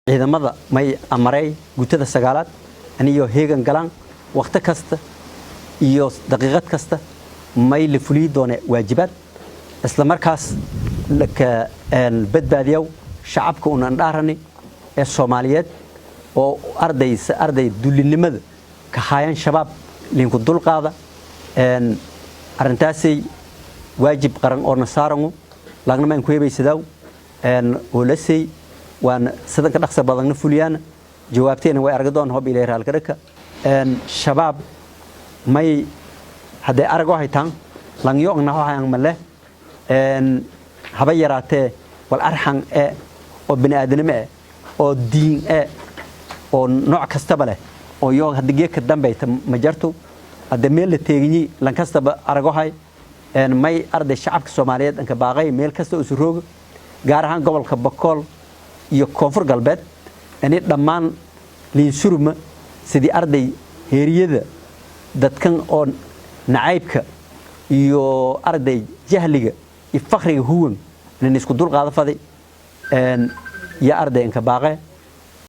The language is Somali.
Ciidamada may amaray guutada sagaalaad aniyo heegan galaan wakhti kasta iyo daqiiqad kasta. May la fuliyi doone waajibaad isla markaas laka badbaadiyow shacabka unan dhaarani ee Soomaaliyeed oo arday arday dullinimada ka hayan Shabaab linku dulqaada. Arrintaasay waajib qaran oo nasaarangu lagnama in ku hebaysadaaw oo la seey waan sidanka dhaqsa badanna fuliyaan. Jawaabteena way argi doon hob ilaahay raalka. Shabaab may hadday aragoo haytaan langyo naho hayang male haba yaraatee wal arxan e oo bini'aadanimo eh oo diin e oo nooc kastaba leh oo yoo hadda geedka dambayta ma jarto. Hadda meel la teeginyi lan kastaba aragohay. May arday shacabka Soomaaliyeed anka baaqay meel kasta oo surooga, gaar ahaan gobolka Bakool iyo Koonfur Galbeed, inay dhammaan liinsuruma sidii arday heeriyada dadkan oo nacaybka iyo arday jahliga iyo fakriga huwan inan isku dulqaado faday iyo arday inka baaqe.